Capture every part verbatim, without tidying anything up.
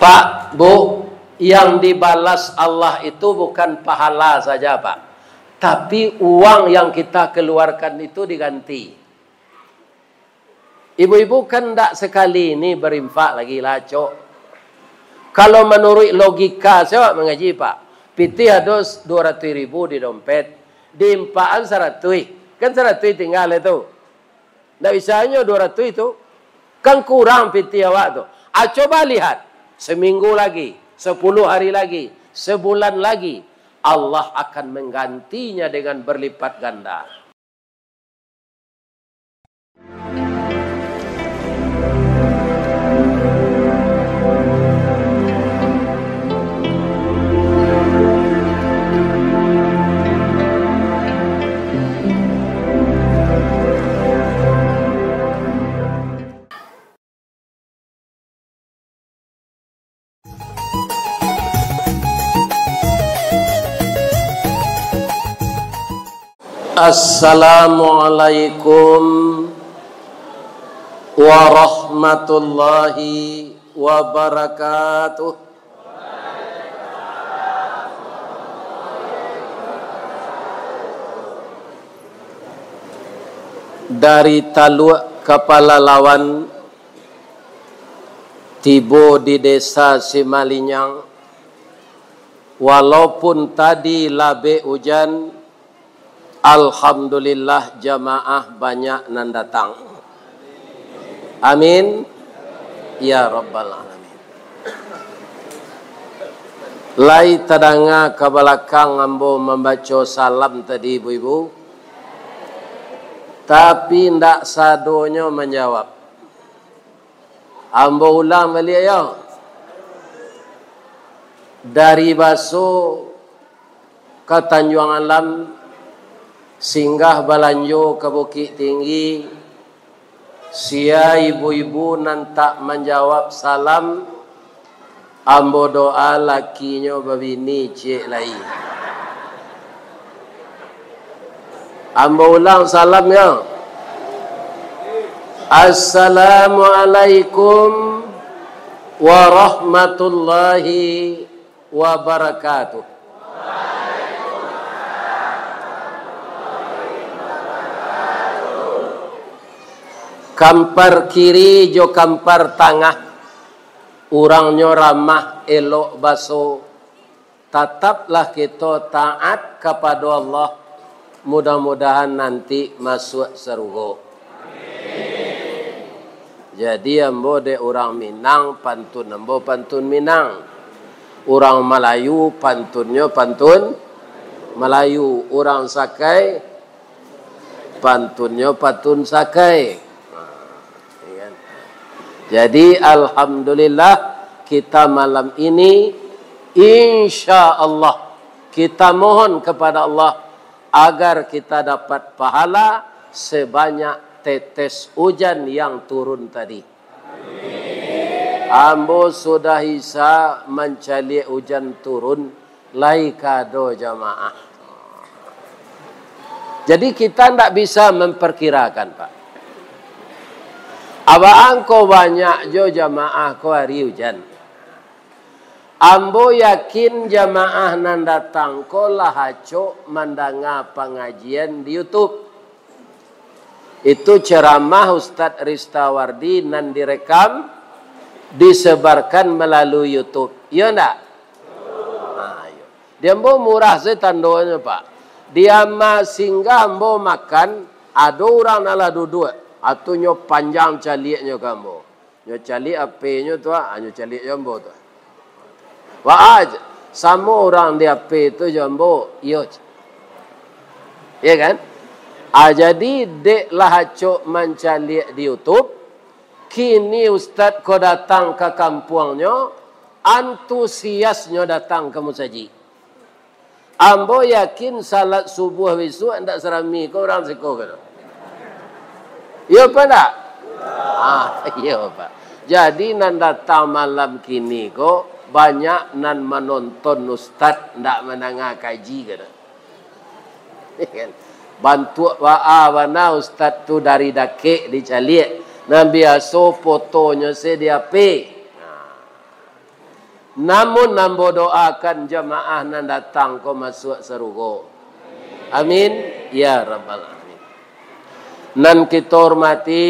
Pak, Bu, yang dibalas Allah itu bukan pahala saja, Pak. Tapi uang yang kita keluarkan itu diganti. Ibu-ibu kan ndak sekali ini berinfak lagi lah, Cok. Kalau menurut logika, saya awak mengaji, Pak. Pitih ado dua ratus ribu di dompet, diinfakan saratuih. Kan saratuih tinggal itu. Ndak bisa nyo dua ratus itu. Kan kurang pitih awak tu. Ah, coba lihat. Seminggu lagi, sepuluh hari lagi, sebulan lagi, Allah akan menggantinya dengan berlipat ganda. Assalamualaikum warahmatullahi wabarakatuh. Dari Taluak Kapalalawan, tibo di Desa Simalinyang, walaupun tadi labek ujan, alhamdulillah, jamaah banyak nan datang. Amin, ya rabbal alamin. Lai tadanga ka balakang ambo mambaco salam tadi, ibu-ibu, tapi ndak sadonyo manjawab. Ambo ulang baliak, yo. Dari Baso ka Tanjuang Alam, singgah balanjo ka Bukik Tinggi, sia ibu-ibu nan tak manjawab salam, ambo doa lakinyo babini ciek lai. Ambo ulang salamnyo. Assalamualaikum warahmatullahi wabarakatuh. Kampar kiri jo kampar tangah, urangnyo ramah, elok baso. Tataplah kito taat kapado Allah, mudah-mudahan nanti masuak sarugo. Jadi, ambo dek urang Minang, pantun ambo pantun Minang. Urang Malayu, pantunnyo pantun Malayu. Urang Sakai, pantunnyo pantun Sakai. Nah, ya kan? Jadi, alhamdulillah, kita malam ini, insya Allah, kita mohon kepada Allah agar kita dapat pahala sebanyak tetes ujan yang turun tadi. Ambo sudah isa mancaliak ujan turun, lai ka ado jamaah. Jadi, kita ndak bisa memperkirakan, Pak. Abaan ko banyak jo jamaah ko ari ujan. Ambo yakin jamaah nan datang ko lah acok mandanga pangajian di YouTube. Itu ceramah Ustadz Ristawardi nan direkam, disebarkan melalui YouTube. Iyo ndak? Nah, iyo. Di ambo murah se tandonyo, Pak. Di ama singgah ambo makan, ado urang nan lah duduak. Atunyo panjang caliaknyo ka ambo. Nyo caliak H P-nyo tu, ah, nyo caliak jo ambo tu. Wah, ah, samo urang di H P tu jo ambo, iyo. Iya kan? Ah, jadi, dek lah acok mancaliak di YouTube, kini ustad ko datang ka kampuangnyo, antusiasnyo datang ka musajik. Ambo yakin salat subuah bisuak ndak sarami ko urang siko ko. Iyo apa ndak? Ah, iyo, Pak. Jadi, nan datang malam kini ko, banyak nan manonton ustad, ndak mandanga kaji ko. Bantuak baa bana ustad tu dari dakek dicaliak. Nan biaso fotonyo se di H P. Nah. Namun ambo doakan jamaah nan datang ko masuak sarugo. Amin, ya rabbal alamin. Nan kito hormati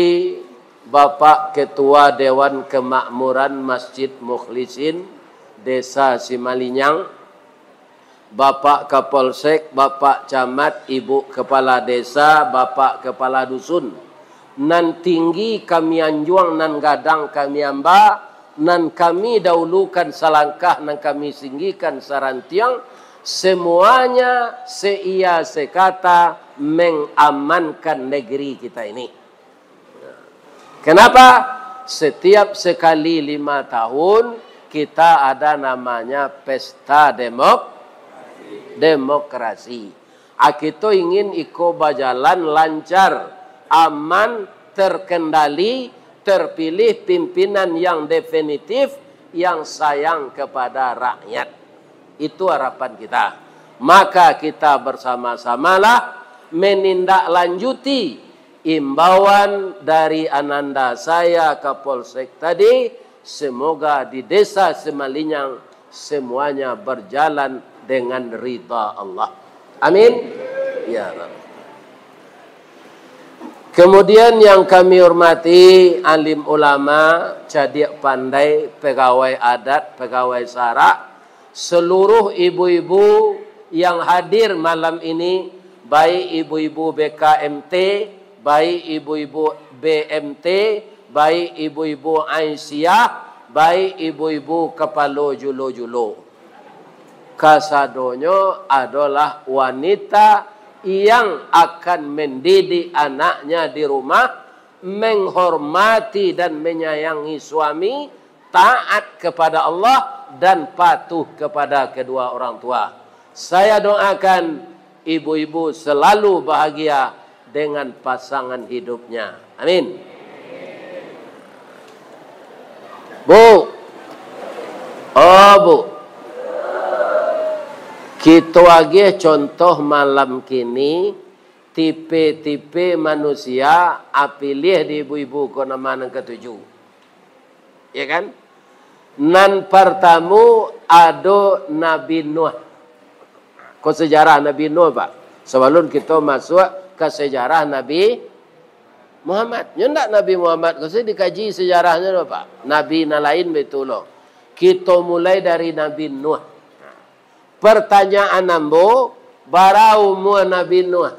Bapak Ketua Dewan Kemakmuran Masjid Mukhlisin Desa Simalinyang, Bapak Kapolsek, Bapak Camat, Ibu Kepala Desa, Bapak Kepala Dusun, nan tinggi kami anjuang, nan gadang kami amba, nan kami dahulukan salangkah, nan kami singgihkan sarantiang, semuanya seiya sekata mengamankan negeri kita ini. Kenapa? Setiap sekali lima tahun, kita ada namanya pesta demok-, demokrasi. Ah, kito ingin iko bajalan lancar, aman, terkendali, terpilih pimpinan yang definitif, yang sayang kepada rakyat. Itu harapan kita. Maka kita bersama-samalah menindaklanjuti imbauan dari ananda saya Kapolsek tadi, semoga di Desa Semalinyang semuanya berjalan dengan ridha Allah. Amin. Ya Rabb. Kemudian yang kami hormati alim ulama, cadiak pandai, pegawai adat, pegawai sarak, seluruh ibu-ibu yang hadir malam ini, baik ibu-ibu B K M T, baik ibu-ibu B M T, baik ibu-ibu Aisyah, baik ibu-ibu kapalo julo-julo. Kasadonyo adolah wanita yang akan mendidik anaknya di rumah, menghormati dan menyayangi suami, taat kepada Allah, dan patuh kepada kedua orang tua. Saya doakan ibu-ibu selalu bahagia dengan pasangan hidupnya. Amin. Bu, oh Bu, kito agiah contoh malam kini, tipe-tipe manusia, ah, piliah di ibu-ibu ko nama nan katuju. Ya kan? Nan partamu ado Nabi Nuh. Ko sejarah Nabi Nuh, Pak. Sabalun kito masuak ka sejarah Nabi Muhammad. Nyo ndak Nabi Muhammad ko se dikaji sejarahnyo do, Pak. Nabi nan lain baitu lo. Kito mulai dari Nabi Nuh. Pertanyaan ambo, bara umua Nabi Nuh?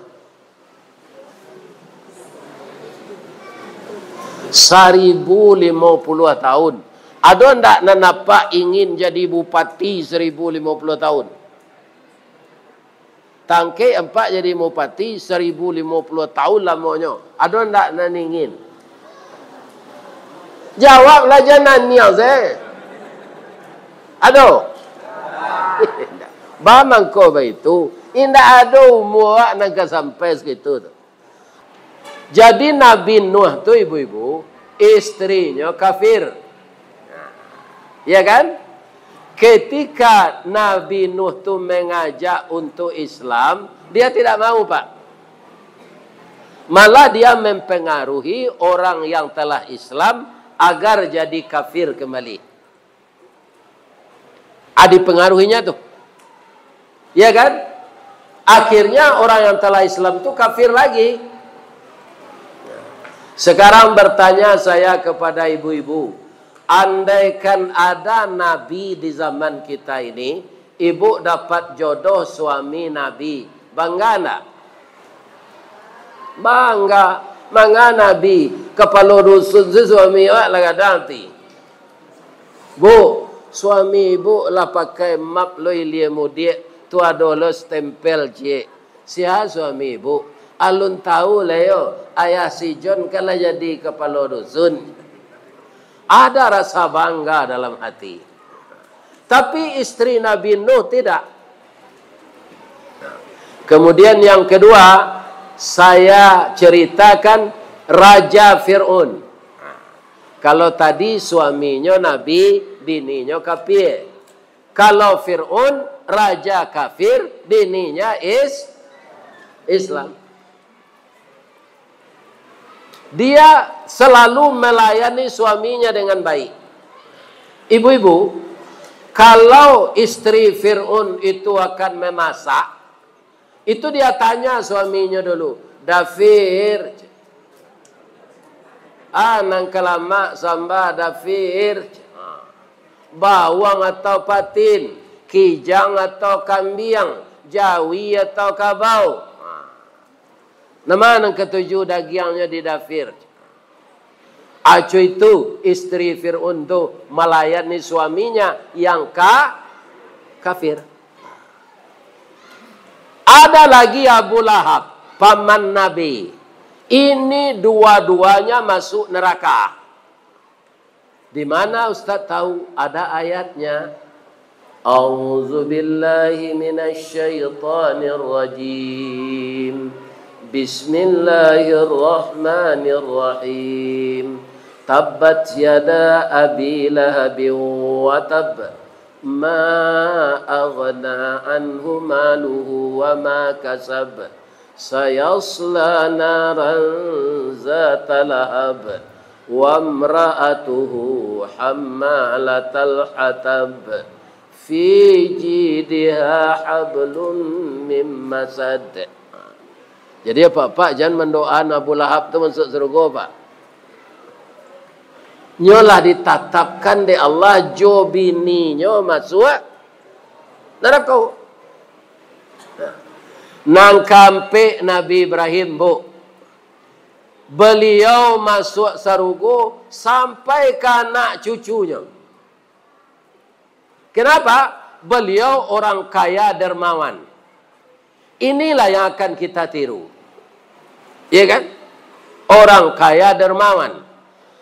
Saribu limo puluah tahun. Ado ndak nan apak ingin jadi bupati saribu limo puluah tahun? Tangkek ampak jadi bupati saribu limo puluah tahun lamonyo. Ado ndak nan ingin? Jawablah, jan naniang se. Ado? Ba mangko baitu, indak ado umua awak nan ka sampai sakitu tu. Jadi Nabi Nuh tu, ibu-ibu, istrinyo kafir. Ya kan? Ketika Nabi Nuh tu mengajak untuk Islam, dia tidak mau, Pak. Malah dia mempengaruhi orang yang telah Islam agar jadi kafir kembali. Ah, dipengaruhinya tu. Ya kan? Akhirnya orang yang telah Islam tu kafir lagi. Sekarang bertanya saya kepada ibu-ibu, andaikan ada nabi di zaman kita ini, ibu dapat jodoh suami nabi, bangga ndak? Bangga. Manga nabi, kapalo dusun se suami awak lah gadang ti. Bu, suami ibu lah pakai map lo ilia mudiak, tu ado lo stempel ciek. Sia suami ibu? Alun tahu lai yo, ayah si John kan lah jadi kapalo dusun. Ada rasa bangga dalam hati. Tapi istri Nabi Nuh tidak. Kemudian yang kedua, saya ceritakan Raja Fir'aun. Kalau tadi suaminyo nabi, bininyo kafir. Kalau Fir'aun, raja kafir, bininya is-, Islam. Dia selalu melayani suaminya dengan baik. Ibu-ibu, Kalau istri Fir'aun itu akan memasak, itu dia tanya suaminya dulu, "Dafir, ah, nan ka lamak samba, Dafir? Bawang atau patin, kijang atau kambiang, jawi atau kabau?" Nama nan katuju dagiangnyo di Dafir? Aco itu, istri Fir'aun tu malayani suaminya yang ka-, kafir. Ada lagi Abu Lahab, paman Nabi. Ini dua-duanya masuk neraka. Di mana Ustaz tahu? Ada ayatnya. A'udzubillahi minasyaitonirrajim. Bismillahirrahmanirrahim. Tabbat yada Abi Lahabin wa tabb. Ma aghna anhu maluhu wa ma kasab. Sayasla naran zata lahab. Wa imra'atuhu hammalatal hatab. Fi jidha hablum mim masad. Jadi, apak-apak, jan mandoaan Abu Lahab tu masuk sarugo, Pak. Nyo lah ditatapkan dek Allah jo bininyo masuak narako. Nan kaampek, Nabi Ibrahim, Bu. Baliau masuak sarugo sampai ka anak cucunyo. Kenapa? Beliau orang kaya dermawan. Inilah yang akan kita tiru. Ya kan? Orang kaya dermawan.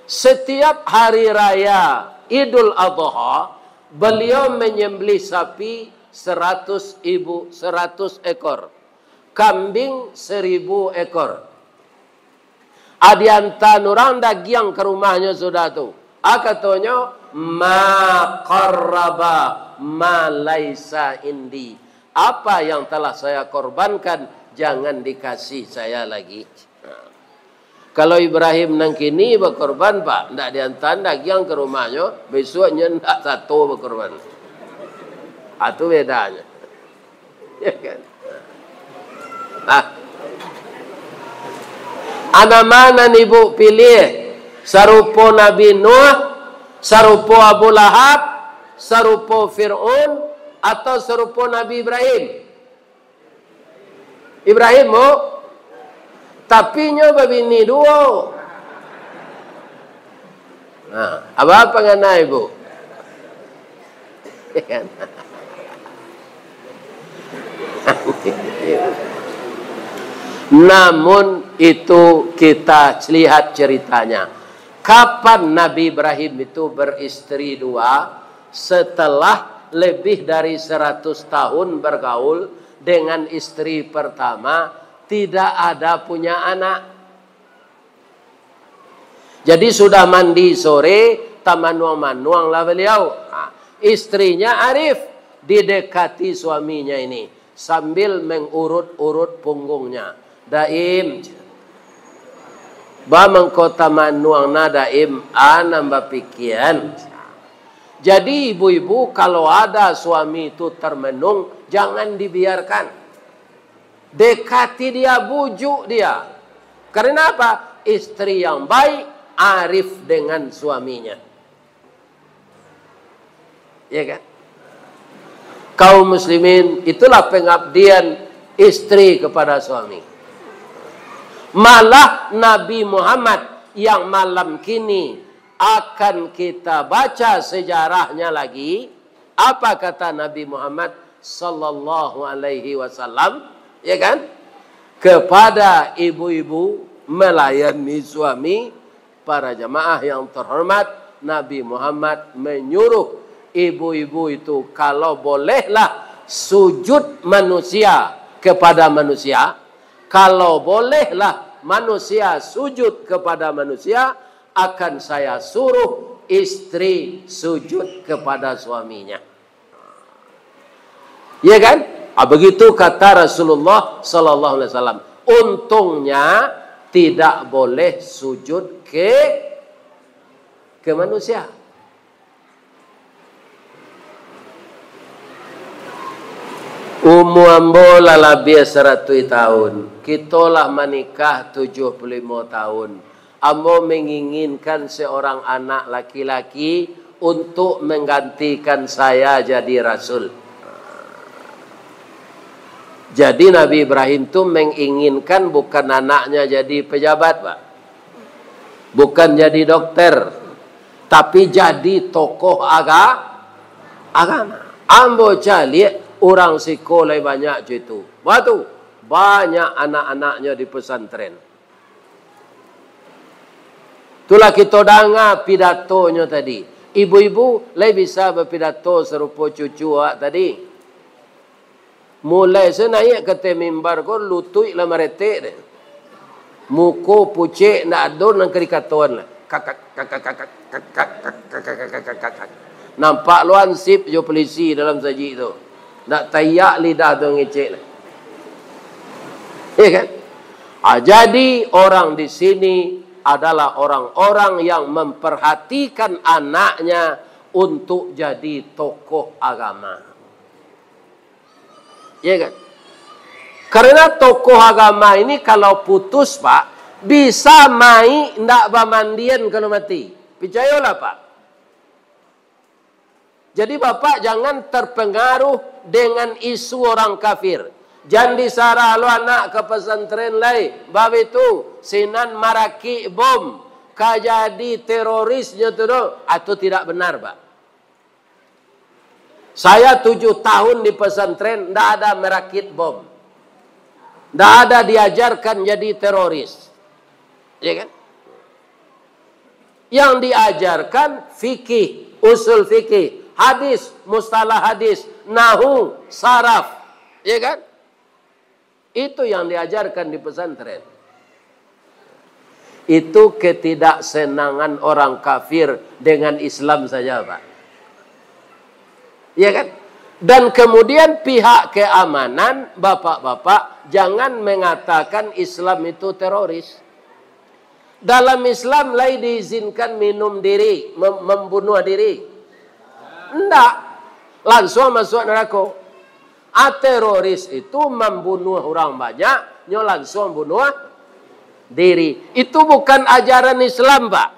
Setiap hari raya Idul Adha, beliau menyembelih sapi seratus ibu, seratus ekor, kambing seribu ekor. A, diantaan urang dagiang ka rumahnyo sudah tu. A, katonyo, "Ma qarraba ma laisa indi." Apa yang telah saya korbankan, jangan dikasih saya lagi. Kalau Ibrahim nan kini bakorban, Pak, ndak diantaan dagiang ka rumahnyo, bisuak nyo ndak sato bakorban. A, tu bedanyo. Ya kan? Nah. A, nan ma nan ibu pilih? Sarupo Nabi Nuh, sarupo Abu Lahab, sarupo Fir'aun, atau sarupo Nabi Ibrahim? Ibrahim, Bu. Tapi nyo babini duo. Nah, a, apo panganai, Bu? Namun itu kita lihat ceritanya. Kapan Nabi Ibrahim itu beristri dua? Setelah lebih dari seratus tahun bergaul dengan istri pertama, tidak ada punya anak. Jadi, sudah mandi sore, tamanuang-manuanglah beliau. Ha, istrinya Arif didekati suaminya ini sambil mengurut-urut punggungnya. "Daim, ba mangko tamanuang na, Daim, a nan bapikian." Jadi, ibu-ibu, kalau ada suami itu termenung, jangan dibiarkan. Dekati dia, bujuk dia. Karena apa? Istri yang baik, arif dengan suaminya. Ya kan? Kaum muslimin, itulah pengabdian istri kepada suami. Malah Nabi Muhammad yang malam kini akan kita baca sejarahnya lagi, apa kata Nabi Muhammad sallallahu alaihi wasallam, ya kan? Kepada ibu-ibu melayani suami, para jamaah yang terhormat, Nabi Muhammad menyuruh ibu-ibu itu, kalau bolehlah sujud manusia kepada manusia, kalau bolehlah manusia sujud kepada manusia, akan saya suruh istri sujud kepada suaminya. Ya kan? Ah, begitu kata Rasulullah sallallahu alaihi wasallam. Untungnya tidak boleh sujud ke, ke manusia. Umua ambo lah labiah saratuih tahun. Kito lah manikah tujuah puluah limo tahun. Ambo manginginkan saurang anak laki-laki untuk manggantikan saya jadi rasul. Jadi, Nabi Ibrahim tu manginginkan bukan anaknyo jadi pajabat, Pak. Bukan jadi dokter, tapi jadi tokoh aga-, agama. Ambo caliak urang siko lai banyak co itu. Baa tu, banyak anak-anaknyo di pesantren. Itulah kito danga pidatonyo tadi. Ibu-ibu lai bisa bapidato sarupo cucu awak tadi. Mulai se naiak ka ateh mimbar ko, lutuik lah maretek deh. Muko pucek, ndak ado nan ka dikatoan lah. Kakak, kakak, kakak, kakak, kakak, kakak, kakak, kakak. Nampak lo hansip jo pulisi dalam sajik tu. Ndak taiak lidah tu ngecek lah. Ya kan? Ah, jadi orang di sini adalah orang-orang yang memperhatikan anaknya untuk jadi tokoh agama. Ya kan? Karena tokoh agama ini kalau putus, Pak, bisa mai ndak bamandian kalau mati. Picayolah, Pak. Jadi, Bapak jangan terpengaruh dengan isu orang kafir. Jan disarah lo anak ka pesantren lai. Bab itu, sinan marakik bom. Ka jadi terorisnyo tu doh. Ah, tu tidak benar, Pak. Saya tujuh tahun di pesantren, ndak ada merakit bom. Ndak ada diajarkan jadi teroris. Ya kan? Yang diajarkan fikih, usul fikih, hadis, mustalah hadis, nahu, saraf. Ya kan? Itu yang diajarkan di pesantren. Itu ketidaksenangan orang kafir dengan Islam saja, Pak. Ya kan? Dan kemudian pihak keamanan, bapak-bapak, jangan mengatakan Islam itu teroris. Dalam Islam lai diizinkan minum diri, mem-, membunuh diri? Ndak. Lansuang masuak narako. Ah, teroris itu mambunuah urang banyak, nyo lansuang bunuah diri. Itu bukan ajaran Islam, Pak.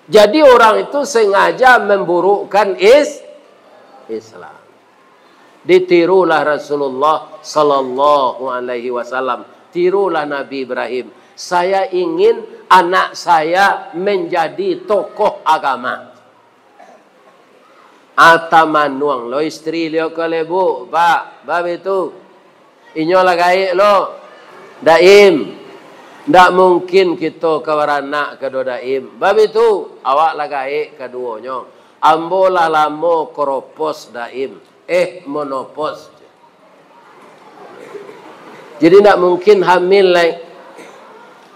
Jadi, orang itu sengaja memburukkan is-, Islam. Ditirulah Rasulullah sallallahu alaihi wasallam. Tirulah Nabi Ibrahim. Saya ingin anak saya menjadi tokoh agama. Ah, tamanuang lo istri liau ko lai, Bu, Pak, bab itu. Inyo lah gaek lo, Daim. Ndak mungkin kito ka baranak ka do, Daim. Bab itu, awak lah gaek kaduonyo. Ambo lah lamo koropos, Daim. Eh, monopos. Jadi, ndak mungkin hamil lai.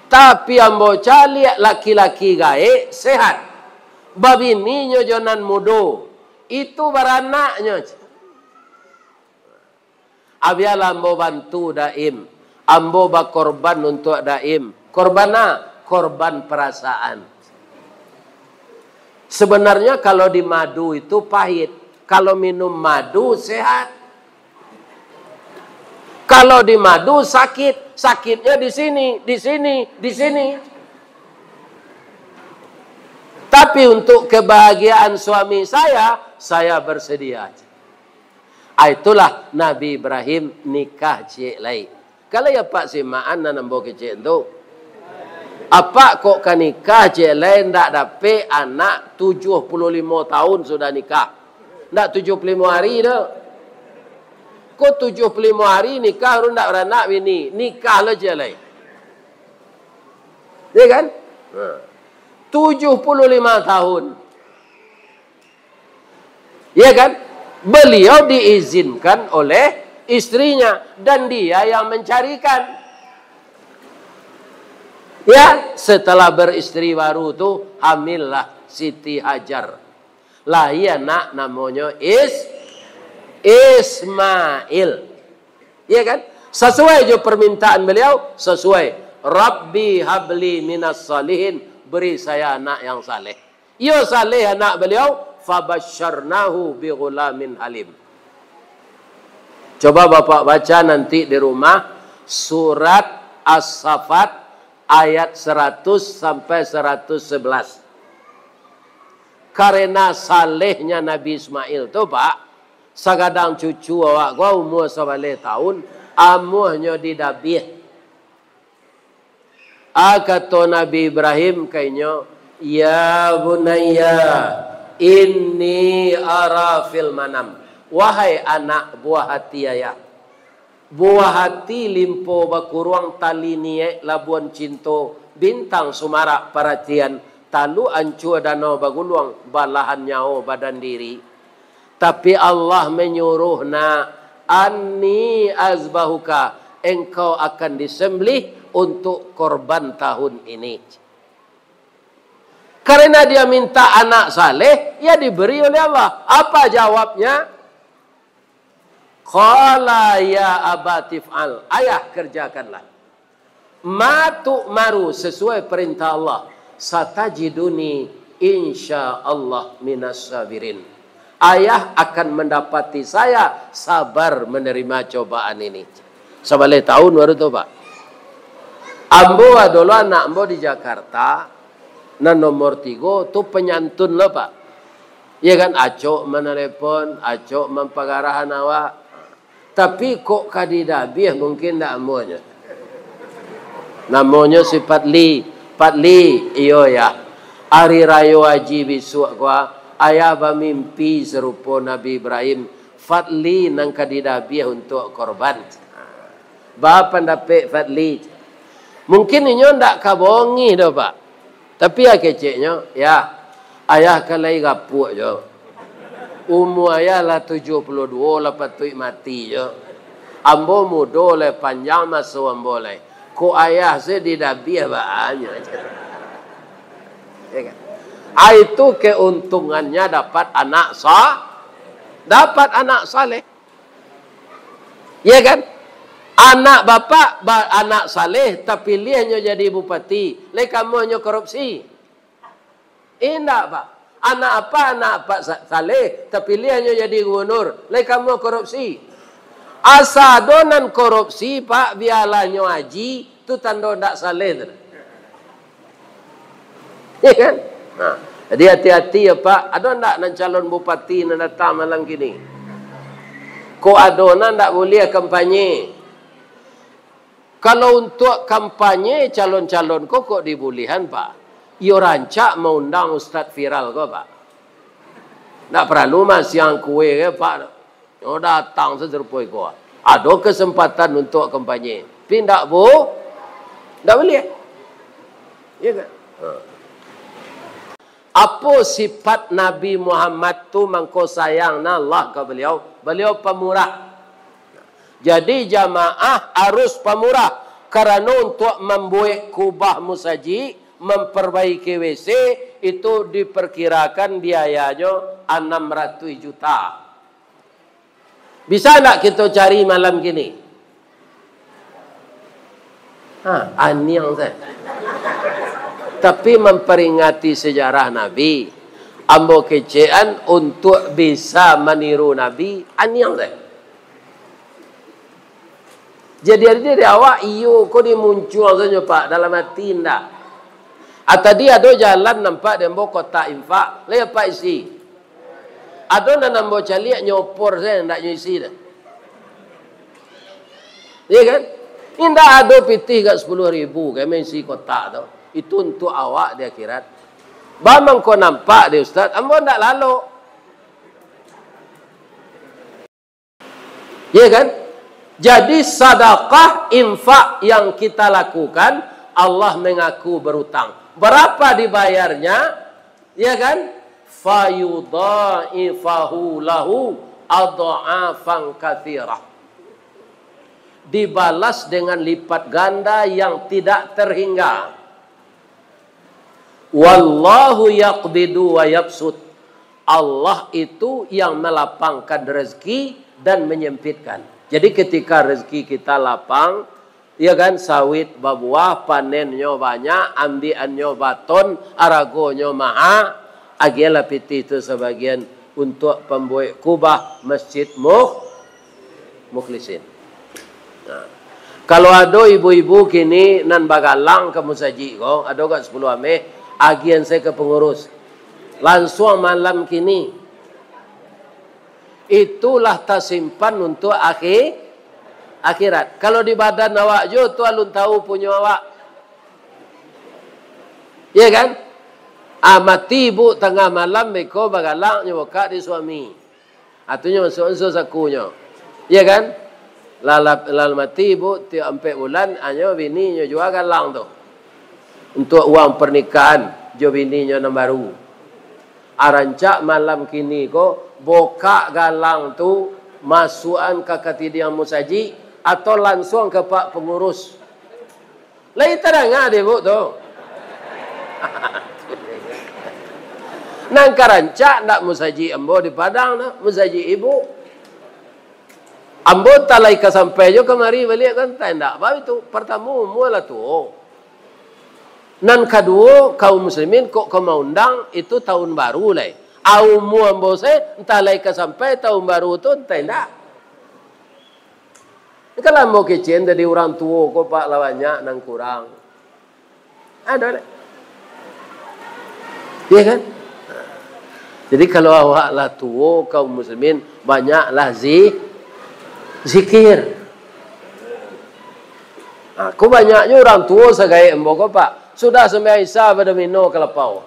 Tapi, ambo caliak laki-laki gaek, sehat. Babininyo jo nan mudo. Itu baranaknyo. Abialah ambo bantu Daim. Ambo bakorban untuak Daim. Korban a? Korban parasaan. Sebenarnya kalau di madu itu pahit. Kalau minum madu sehat. Kalau di madu sakit, sakitnya di sini, di sini, di sini. Tapi untuk kebahagiaan suami saya, saya bersedia. Ah, itulah Nabi Ibrahim nikah ciek lai. Kalau ya, Pak, simaan nan ambo kecek tu. Apak kok ka nikah ciek lai, ndak dapek anak, tujuh puluh limo tahun sudah nikah. Ndak tujuh puluh limo hari tu. Kok tujuh puluh limo hari nikah, baru ndak baranak bini. Nikah lo ciek lai. Ya kan? Nah. Tujuh puluh lima tahun. Ya kan? Beliau diizinkan oleh istrinya dan dia yang mencarikan. Ya, setelah beristri baru tu, hamillah Siti Hajar. Lahia anak namonyo Is-, Ismail. Ya kan? Sasuai jo permintaan beliau, sasuai. "Rabbi habli minas salihin," beri saya anak yang saleh. Iyo saleh anak beliau, "fabasyarnahu bi ghulamin halim." Coba Bapak baca nanti di rumah, surat As-Saffat ayat saratus sampai saratus sabaleh. Karena salehnyo Nabi Ismail tu, Pak, sagadang cucu awak ko umua sabaleh taun, amuahnyo didabiah. A, kato Nabi Ibrahim ka inyo, "Ya bunayya, inni ara fil manam." Wahai anak buah hati ayah, buah hati limpo bakuruang, tali niaik labuan cinto, bintang sumarak paratian, taluk ancua danau baguluang, balahan nyawo badan diri. Tapi Allah manyuruh, nak, "Anni azbahuka, engkau akan disembelih untuk korban tahun ini." Karena dia minta anak saleh, ya diberi oleh Allah. Apa jawabnya? Qala ya abati f'al, ayah kerjakanlah. Ma tu'maru, sesuai perintah Allah. Satajiduni insyaallah minas sabirin. Ayah akan mendapati saya sabar menerima cobaan ini. Sabaleh taun baru tu, Pak. Ambo ado lo anak ambo di Jakarta, nan nomor tigo tu penyantun lo, Pak. Ya kan, acok manalepon, acok mampagarahan awak. Tapi kok ka didabiah, mungkin ndak amuahnyo. Namonyo si Fadli. "Fadli, iyo yah. Ari Rayo Aji bisuak ko, ayah bamimpi sarupo Nabi Ibrahim. Fadli nan ka didabiah untuak korban." Ba pandapek Fadli. Mungkin inyo ndak ka bongih doh, Pak. Tapi ya keceknyo, "Yah, ayah kan lai gapuak jo. Umua ayah lah tujuah puluah duo, lah patuik mati jo. Ambo mudo lai, panjang maso ambo lai. Kok ayah se didabiah baa nyo." Ya kan? Ah, itu keuntungannya dapat anak sa-, dapat anak saleh. Ya kan? Anak bapak, ba-, anak saleh, tapiliahnyo jadi bupati, lai ka amuahnyo korupsi? Indak, Pak. Anak apak, anak apak sa-, saleh, tapiliahnyo jadi gubernur, lai ka amuah korupsi? Asa ado nan korupsi, Pak, bialah nyo aji, tu tando ndak saleh tu. Ya kan? Nah, jadi hati-hati ya, Pak. Ado ndak nan calon bupati nan datang malam kini? Kok ado nan ndak buliah kampanye? Kalau untuak kampanye calon-calon ko kok dibuliahan, Pak? Iyo rancak maundang ustaz viral ko, Pak. Ndak paralu masiang kue ko, Pak. Nyo datang sarupo iko. Ado kesempatan untuak kampanye. Tapi ndak bu-, ndak buliah. Ya kan? Ha. Apo sifat Nabi Muhammad tu mangko sayang na Allah ka baliau? Baliau pamurah. Jadi jamaah harus pamurah. Karano untuak mambuek kubah musajik, mamparbaiki W C, itu diparkirakan biayanyo anam ratuih juta. Bisa ndak kito cari malam kini? Ha, aniang sajo. Tapi mamparingati sejarah Nabi, ambo kecekan untuak bisa maniru Nabi, aniang sajo. Jadi, ari dari awak, iyo ko dimuncuang sajo, Pak, dalam ati indak. Ah, tadi ado jalan nampak di ambo kotak infak, lai apak isi. Ado nan ambo caliak nyopor sajo, indak nyo isi doh. Iya kan? Indak ado pitih gak sapuluah ribu, kami isi kotak tu. Itu untuak awak di akhirat. Ba mangko nampak di ustaz, ambo ndak lalok. Ya kan? Jadi, sadakah, infak yang kita lakukan, Allah mengaku berutang. Berapa dibayarnya? Ya kan? Fayudha'ifahu lahu adha'afan katsirah. Dibalas dengan lipat ganda yang tidak terhingga. Wallahu yaqbidu wa yabsut. Allah itu yang melapangkan rezeki dan menyempitkan. Jadi, ketika rezeki kita lapang, ya kan, sawit babuah, panennyo banyak, ambiakannyo baton, aragonyo maha, agiahlah pitih tu sabagian untuak pambuek kubah Masjid Muh-, Mukhlisin. Nah, kalau ado ibu-ibu kini nan bagalang ka musajik ko, ado gak sapuluah Meh, agian sajo ka pangurus. Lansuang malam kini. Itulah tasimpan untuak akhi-, akhirat. Kalau di badan awak juo tu alun tahu punyo awak. Iya kan? Ah, mati ibu tangah malam, beko bagalang nyo bukak di suami. Atunyo masuak unsur sakunyo. Iya kan? Lah, lah, lah mati ibu, tiok ampek bulan, anyo bininyo jua galang tu. Untuak uang pernikahan jo bininyo nan baru. Arancak malam kini ko, bukak galang tu, masuakan ka katidiang musajik, atau lansuang ka pak pangurus. Lai tadanga dek ibu tu. Nan ka rancak ndak musajik ambo di Padang tu, musajik ibu. Ambo antah lai ka sampai jo kamari baliak kan, antah indak, baitu. Partamo, umua lah tuo. Nan kaduo, kaum muslimin kok ka maundang itu tahun baru lai. A, umua ambo se, antah lai ka sampai tahun baru tu, antah indak. Kalau ambo kecek tadi urang tuo ko, Pak, lah banyak nan kurang. Ado lah. Iya kan? Jadi kalau awak lah tuo, kaum muslimin, banyaklah zi-, zikir. Nah, ko banyaknyo urang tuo sagaek ambo ko, Pak. Sudah sumbayang Isya badomino ka lapau.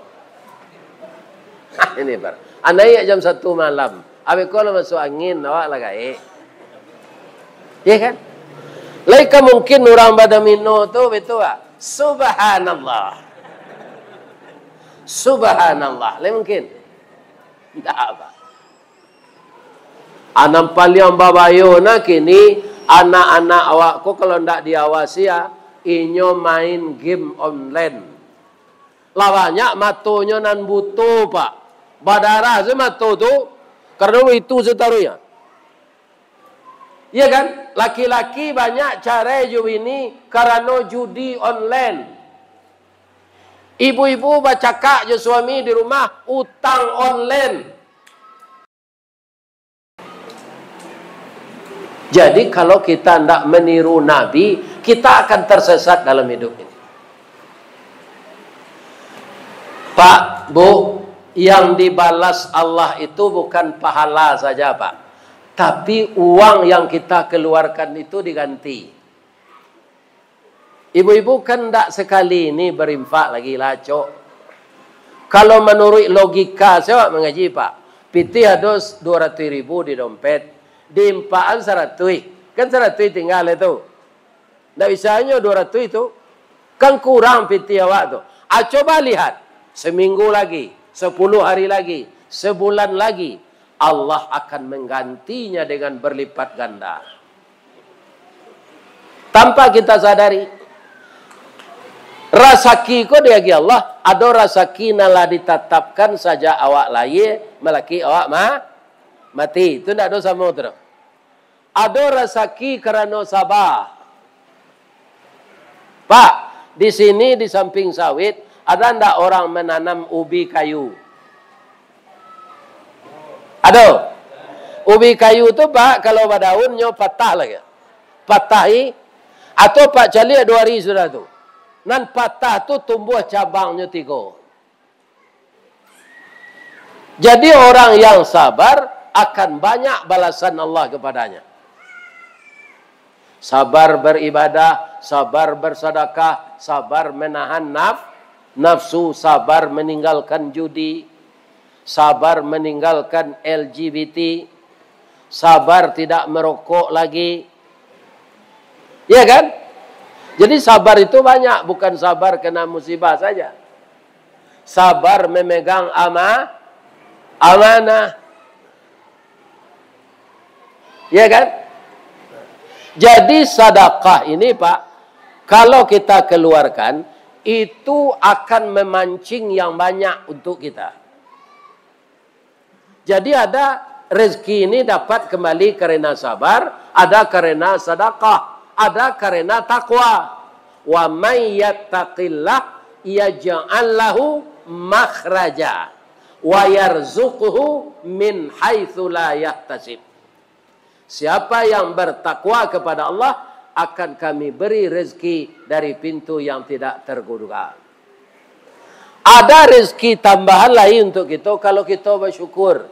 Ini, Pak. Anaiak jam satu malam. Abih ko lah masuak angin, awak lah gaek. Iya kan? Lai ka mungkin urang badomino tu, betul tak? Subhanallah. Subhanallah. Lai mungkin? Ndak, Pak. A, nan paliang babayo nah kini, anak-anak awak ko kalau ndak diawasi, ah, inyo main game online. Lah banyak matonyo nan buto, Pak. Badarah se mato tu, karano itu sataruihnyo. Iya kan? Laki-laki banyak carai jo bini karano judi online. Ibu-ibu bacakak jo suami di rumah, utang online. Jadi, kalau kita ndak meniru Nabi, kita akan tersesat dalam hidup ini. Pak, Bu, yang dibalas Allah itu bukan pahala saja, Pak. Tapi uang yang kita keluarkan itu diganti. Ibu-ibu kan ndak sakali ni barinfak lai lah, acok. Kalau manuruik logika, se awak mangaji, Pak. Pitih ado duo ratuih ribu di dompet, diinfakan saratuih. Kan saratuih tingga lai tu. Ndak bisa nyo duo ratuih tu. Kan kurang pitih awak tu. A, coba lihat, saminggu lagi, sapuluah hari lagi, sabulan lagi, Allah akan manggantinya dengan barlipat ganda. Tanpa kita sadari, rasaki ko diagiah Allah, ado rasaki nan lah ditatapkan sajak awak lahia, malakik awak ma-, mati. Tu ndak ado samo tu doh. Ado rasaki karano saba. Pak, di sini di samping sawit, ada ndak orang mananam ubi kayu? Ado. Ubi kayu tu, Pak, kalau badaun nyo patah lai. Patah i, atau Pak caliak duo hari sudah tu. Nan patah tu tumbuah cabangnyo tigo. Jadi orang yang sabar akan banyak balasan Allah kepadanya. Sabar beribadah, sabar bersedekah, sabar menahan naf-, nafsu, sabar meninggalkan judi, sabar meninggalkan L G B T, sabar tidak merokok lagi. Ya kan? Jadi sabar itu banyak, bukan sabar kena musibah saja. Sabar memegang ama-, amanah. Ya kan? Jadi sadakah ini, Pak, kalau kita keluarkan, itu akan memancing yang banyak untuk kita. Jadi ada rezeki ini dapat kembali karena sabar, ada karena sadakah, ada karena takwa. "Wa may yattaqillah yaj'al lahu makhraja wa yarzuqhu min haitsu la yahtasib." Siapa yang bertakwa kepada Allah, akan Kami beri rezeki dari pintu yang tidak terduga. Ada rezeki tambahan lain untuk kita kalau kita bersyukur.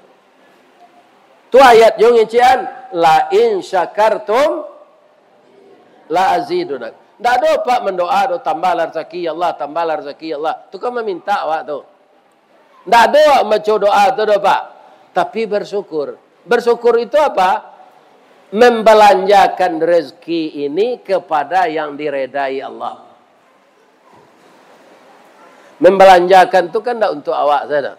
Tu ayat jo ngecek an, "La in syakartum la azidannakum." Ndak ado Pak mandoa do, "Tambahlah rezeki, ya Allah, tambahlah rezeki, ya Allah." Tu kan maminta awak tu. Ndak ado awak maco doa tu do, Pak. Tapi bersyukur. Bersyukur itu apa? Membelanjakan rezeki ini kepada yang diredai Allah. Membelanjakan tu kan ndak untuk awak sajo.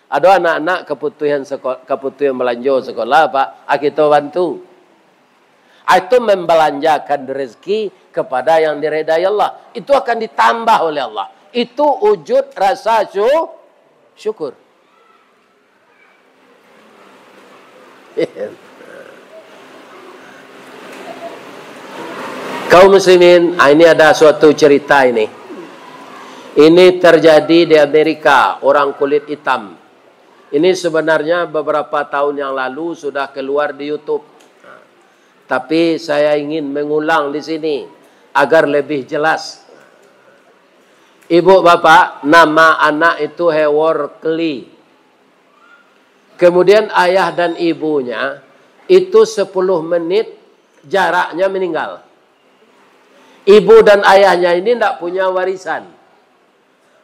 Ado anak-anak kaputuihan seko-, kaputuihan balanjo sekolah, Pak. Ah, kito bantu. Ah, itu membelanjakan rezeki kepada yang diredai Allah. Itu akan ditambah oleh Allah. Itu wujud rasa syu-, syukur. Kaum muslimin, ah, ini ada suatu cerita ini. Ini terjadi di Amerika, orang kulit hitam. Ini sebenarnya beberapa tahun yang lalu sudah keluar di YouTube. Tapi saya ingin mengulang di sini agar lebih jelas. Ibu bapak, nama anak itu Howard Kelly. Kemudian ayah dan ibunya itu sepuluh menit jaraknya meninggal. Ibu dan ayahnya ini ndak punya warisan.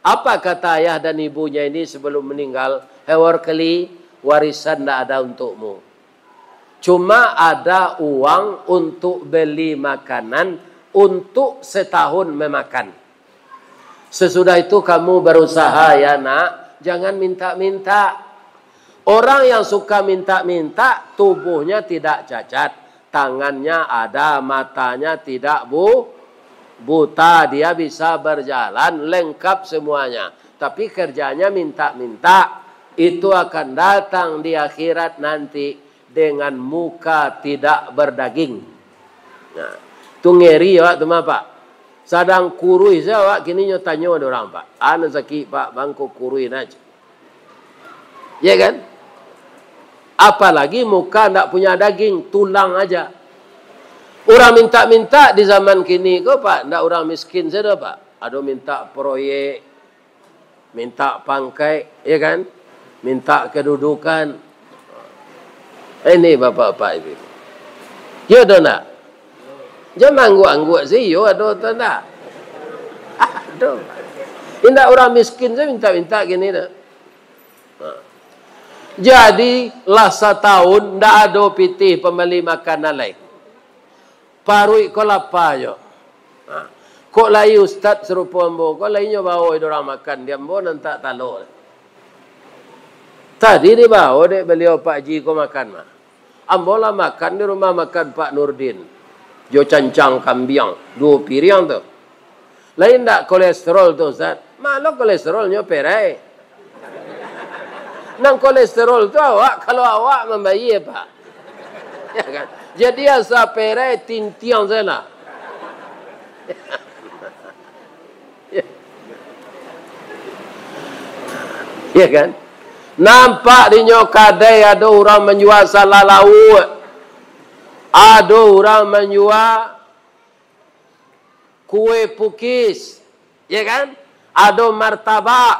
Apa kata ayah dan ibunya ini sebelum meninggal? "Howard Kelly, warisan ndak ada untukmu. Cuma ada uang untuk beli makanan untuk setahun memakan. Sesudah itu kamu berusaha ya, Nak, jangan minta-minta." Orang yang suka minta-minta, tubuhnya tidak cacat, tangannya ada, matanya tidak bu-, buta, dia bisa berjalan, lengkap semuanya. Tapi kerjanya minta-minta. Itu akan datang di akhirat nanti dengan muka tidak berdaging. Nah, tu ngeri awak tu mah, Pak. Sadang kuruih sajo awak, kini nyo tanyo dek urang, Pak. "Anu sakik, Pak, bangko kuruih nah." Ya kan? Apalagi muka ndak punya daging, tulang aja. Urang minta-minta di zaman kini ko, Pak, ndak urang miskin sajo, Pak. Ado minta proyek, minta pangkaik, ya kan? Minta kedudukan. Ini bapak-bapak ibu. Ya, ado ndak? Jan angguak-angguak si iyo ado atau ndak? Ado. Indak urang miskin sajo minta-minta kini dah. Ha. Jadi, lah satahun ndak ado pitih pambali makanan lai. Paruik ko lapa jo. Ha. Kok lai ustad sarupo ambo ko, lai nyo bao dek urang makan, di ambo nan tak talok. Tadi dibao dek baliau Pak Ji ko makan mah. Ambo lah makan di rumah makan Pak Nurdin. Jo cancang kambiang, duo piriang tu. Lai ndak kolesterol tu, Ustaz? Malah kolesterolnyo perai. Nan kolesterol tu awak, kalau awak mambayia, Pak. Ya kan? Jadi asa perai tintiang sajo lah. Ya kan? Nampak dinyo kadai ado urang manjua salah lauak. Ado urang manjua kue pukis, ya kan? Ado martabak,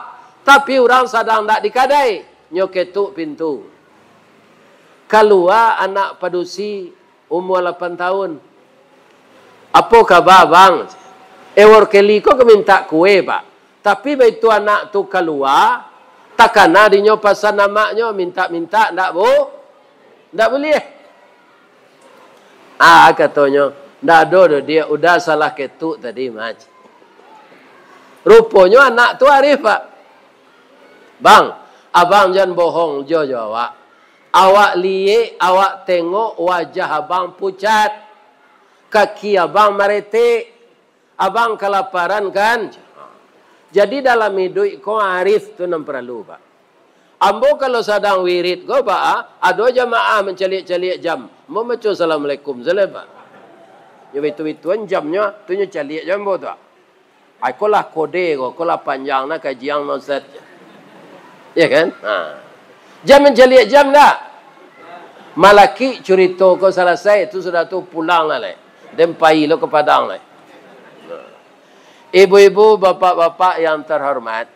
tapi urang sadang ndak di kadai, nyo ketuk pintu. Kalua anak padusi, umua lapan tahun. "Apo kaba, Bang?" "Ewor Keli ko ka mintak kue, Pak. Tapi baitu anak tu kalua, takana dinyo pasan amaknyo, mintak-mintak ndak bu-, ndak buliah." "Ah," katonyo, "ndak ado doh, Diak, udah salah ketuk tadi, Mac." Ruponyo anak tu arif, Pak. "Bang, abang jan bohong jo, jo awak. Awak liek, awak tengok wajah abang pucat, kaki abang maretek, abang kalaparan kan?" Jadi dalam iduik ko arif tu nan paralu, Pak. Ambo kalau sadang wirid ko, Pak, ah, ado jamaah mancaliak-caliak jam. Ambo maco assalamualaikum sajo, Pak. Nyo baitu-baituan jamnyo, tu nyo caliak jo ambo tu, ah. "Ai, ko lah kode ko, ko lah panjang nah kajian mah, Ustaz." Ya kan? Ha. Jam mancaliak jam ndak? Malakik curito ko salasai, tu sudah tu pulang lah lai. Den pai lo ka Padang lai. Ibu-ibu, bapak-bapak yang terhormat,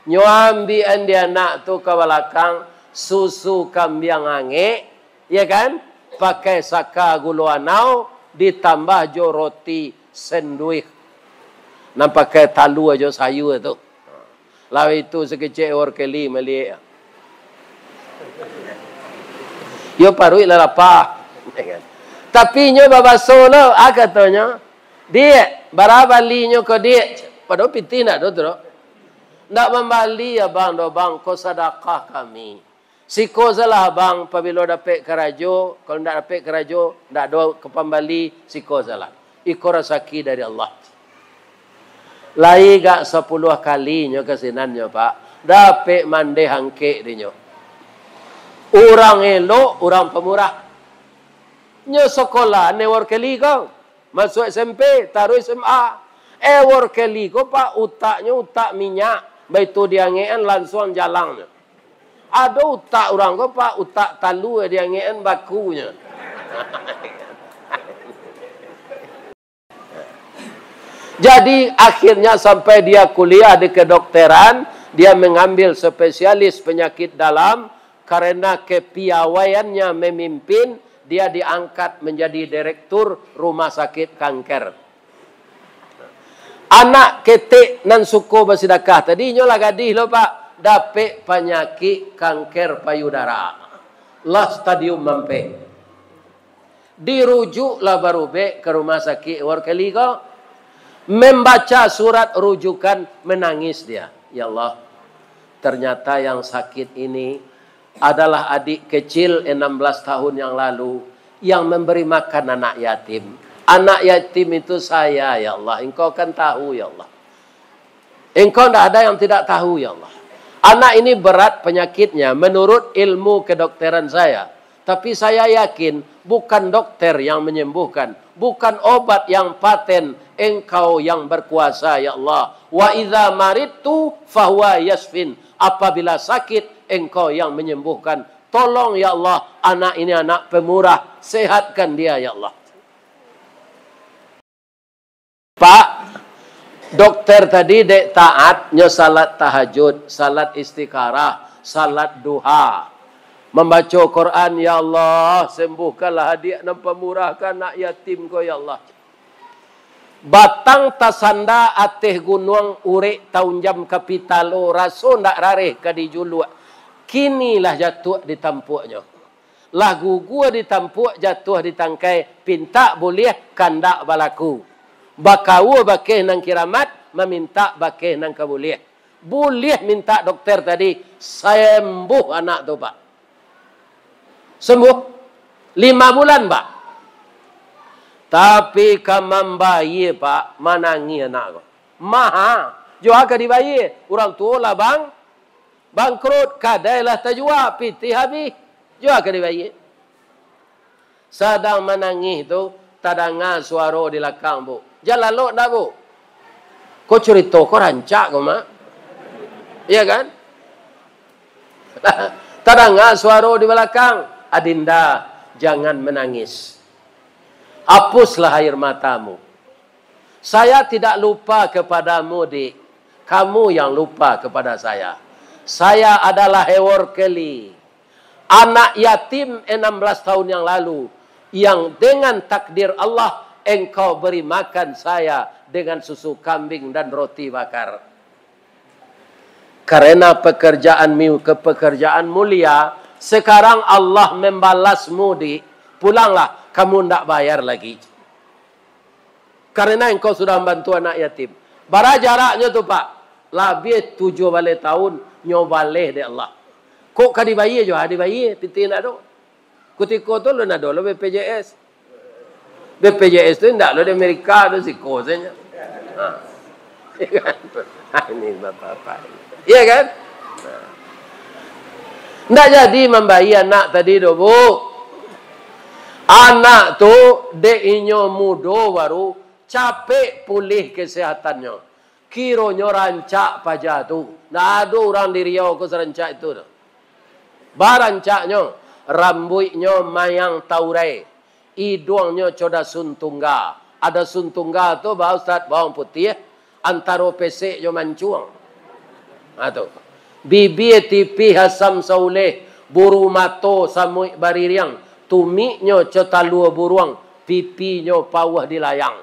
nyo ambiakan di anak tu ka balakang susu kambiang angek, ya kan? Pakai saka gulo anau, ditambah jo roti senduih. Nan pakai talua jo sayua tu. Lah itu sakecek Workeli maliek. Yo paruik lah lapah. Tapi inyo babaso lo, ah, katonyo, "Diak, bara balinyo ko, Diak?" Padahal pitih ndak ado tu doh. "Ndak mambali abang doh, Bang, ko sadakah kami." Siko salah, abang, pabilo dapek karajo, kalau ndak dapek karajo, ndak ado ka pambali, siko salah. Iko rasaki dari Allah. Lai gak sapuluah kali nyo ka sinan nyo, Pak. Dapek mandeh angkek dinyo. Urang elok, urang pamurah. Nyo sakolah ne Workeli ko. Masuak S M P, taruih S M A. Eh, Workeli ko, Pak, utaknyo utak minyak. Baitu diangekan, lansuang jalangnyo. Ado utak urang ko, Pak, utak talua diangekan bakunyo. Jadi, akhirnya sampai dia kuliah di kedokteran, dia mengambil spesialis penyakit dalam, karena kepiawaiannya memimpin, dia diangkat menjadi direktur rumah sakit kanker. Anak ketek nan suko basidakah tadi, inyo lah gadih lo, Pak, dapek panyakik kanker payudara. Lah stadium ampek. Dirujuklah barubek ka rumah sakik Workeli ko. Membaca surat rujukan, menangis dia. Ya Allah, ternyata yang sakit ini adalah adik kecil enam belas tahun yang lalu yang memberi makan anak yatim. Anak yatim itu saya, ya Allah. Engkau kan tahu, ya Allah. Engkau ndak ada yang tidak tahu, ya Allah. Anak ini berat penyakitnya menurut ilmu kedokteran saya. Tapi saya yakin, bukan dokter yang menyembuhkan, bukan obat yang paten, Engkau yang berkuasa, ya Allah. "Wa idza maridtu fahuwa yasfin." Apabila sakit, Engkau yang menyembuhkan. Tolong, ya Allah, anak ini anak pemurah, sehatkan dia, ya Allah. Pak, dokter tadi dek taat, nyo salat tahajud, salat istikharah, salat duha. Mambaco Quran, "Ya Allah, sembuhkanlah adiak nan pamurah ka anak yatim ko, ya Allah." Batang tasanda ateh gunuang, urek taunjam ka pitalo, raso ndak rareh ka dijuluak. Kini lah jatuah di tampuaknyo. Lah gugur di tampuak, jatuah di tangkai, pintak buliah kandak balaku. Bakaua bakeh nan kiramat, mamintak bakeh nan ka buliah. Buliah mintak dokter tadi, sembuh anak tu, Pak. Sembuh. Lima bulan, Pak. Tapi ka mambayia, Pak, manangih anak ko. Maha. Jua ka dibayia. Urang tuo lah bang-, bangkrut, kadai lah tajua, pitih habih. Jua ka dibayia. Sadang manangih tu, tadanga suaro di lakang, Bu. Jan lalok ndak, Bu? Ko curito ko rancak ko, Mak. Iya kan? Tadanga suaro di balakang, "Adinda, jangan menangis. Hapuslah air matamu. Saya tidak lupa kepadamu, Dik. Kamu yang lupa kepada saya. Saya adalah Hewor Keli, anak yatim enam belas tahun yang lalu, yang dengan takdir Allah engkau beri makan saya dengan susu kambing dan roti bakar. Karena pekerjaanmu ke pekerjaan mulia, sekarang Allah membalasmu, Dik. Pulanglah, kamu ndak bayar lagi." Karena engkau sudah membantu anak yatim. Bara jaraknyo tu, Pak? Labiah tujuah baleh tahun nyo baleh dek Allah. Kok ka dibayia jo, ha, dibayia, pitih ndak ado. Kutiko tu alun ado lo B P J S. B P J S tu indak lo di Amerika tu, siko sajo. Ha. Iya kan? Ha, ini bapak-bapak. Iya kan? Nah. Ndak jadi mambayia anak tadi doh, Bu. Anak tu dek inyo mudo baru, capek pulih kesehatannyo. Kironyo rancak paja tu. Ndak ado urang di Riau ko sarancak itu doh. Barancaknyo. Rambuiknyo mayang taurai, iduangnyo co dasun tungga. Ado dasun tungga tu, ba, Ustaz, bawang putiah, antaro pesek jo mancuang. Ha, tu. Bibia tipih asam sauleh, buru mato samuik baririang, tumiknyo co talua buruang, pipinyo pauah dilayang.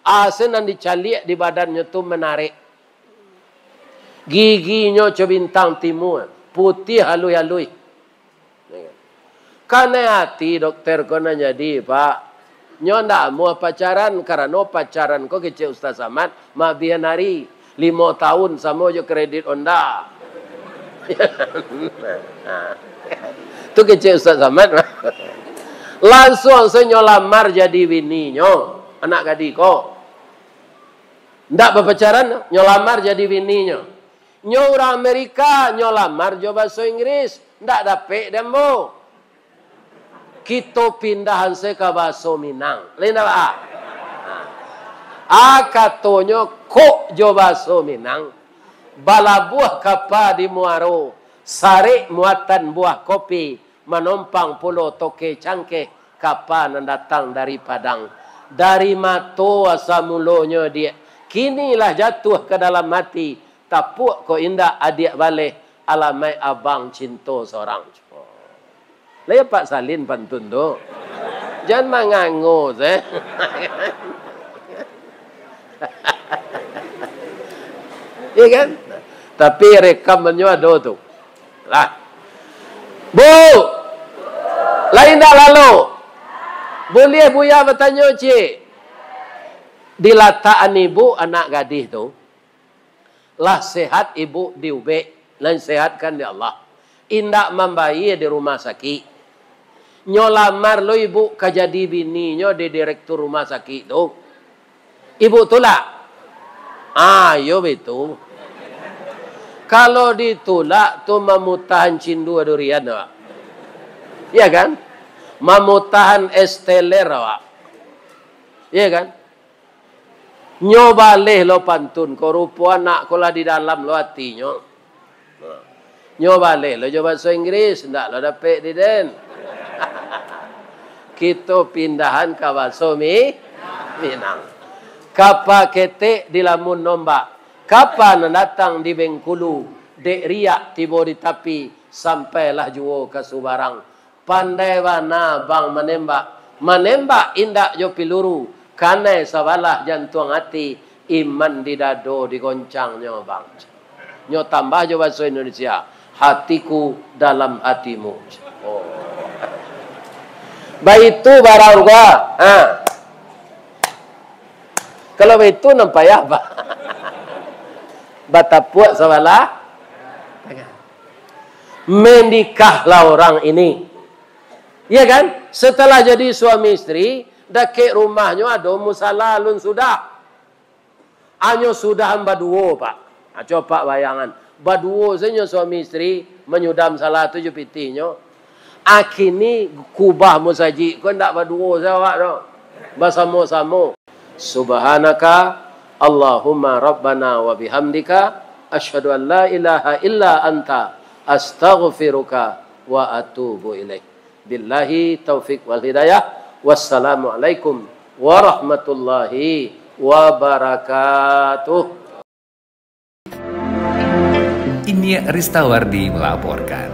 Asa nan dicaliak di badannyo tu manarek. Giginyo co bintang timua, putiah aluih-aluih. Kanai ati dokter ko nan jadi, Pak. Nyo ndak amuah pacaran, karano pacaran ko kecek Ustaz Samad, mabihan ari. Limo taun samo jo kredit Honda. Tu kecek Ustaz Samad. Lansuang se nyo lamar jadi bininyo, anak gadih ko. Ndak bapacaran, nyo lamar jadi bininyo. Nyo urang Amerika, nyo lamar jo baso Inggris, ndak dapek dek ambo. Kito pindahan se ka baso Minang. Lain ndak, Pak? Ah, katonyo kok jo baso Minang, balabuah kapa di muaro, sarek muatan buah kopi, manompang pulo toke cangkeh, kapa nan datang dari Padang. Dari mato asa mulonyo, Diak, kini lah jatuah ka dalam ati, tapuak ko indak adiak baleh, alamaik abang cinto sorang. Lah, iyo Pak Salin pantun tu. Jan mangango se. Iya kan? Tapi rekamannyo ado tu. Lah. Bu! Lain dak lalu? Buliah Buya batanyo, Cik? Dilatakan ibu anak gadih tu, lah sehat ibu diubek, nan sehatkan di Allah. Indak mambayia di rumah sakik. Nyo lamar lo ibu ka jadi bininyo di direktur rumah sakik tu. Ibu tulak? Ah, iyo baitu. Kalau ditulak tu mamutahan cindua durian awak. Iya kan? Mamutahan es teler awak. Iya kan? Nyo baleh lo pantun ko, rupo anak ko lah di dalam lo atinyo. Nyo baleh lo jo baso Inggris, ndak lo dapek di den. Kito pindahan ka baso Mi-, Minang. Kapa ketek dilamun ombak, kapa nan datang di Bengkulu, dek riak tibo di tapi, sampailah juo ka subarang. Pandai bana bang manembak, manembak indak jo piluru, kanai sabalah jantuang ati, iman di dado digoncangnyo bang. Nyo tambah jo baso Indonesia, hatiku dalam hatimu. Oh. Baitu barang gua. Ha. Kalau baitu nan payah, Pak. Batapuak sabalah tangan. Menikahlah orang ini. Iya kan? Setelah jadi suami istri, dakek rumahnyo ado musala alun sudah. Anyo sudahan baduo, Pak. Ah, coba bayangan. Baduo sajo suami istri manyudah musala tu jo pitihnyo. Akini kubah musajik ko ndak baduo sajo awak tu. Basamo-samo. Subhanaka Allahumma Rabbana wa bihamdika, asyhadu an la ilaha illa anta, astaghfiruka wa atubu ilaik. Billahi taufik wal hidayah. Wassalamualaikum warahmatullahi wabarakatuh. Iniak Ristawardi melaporkan.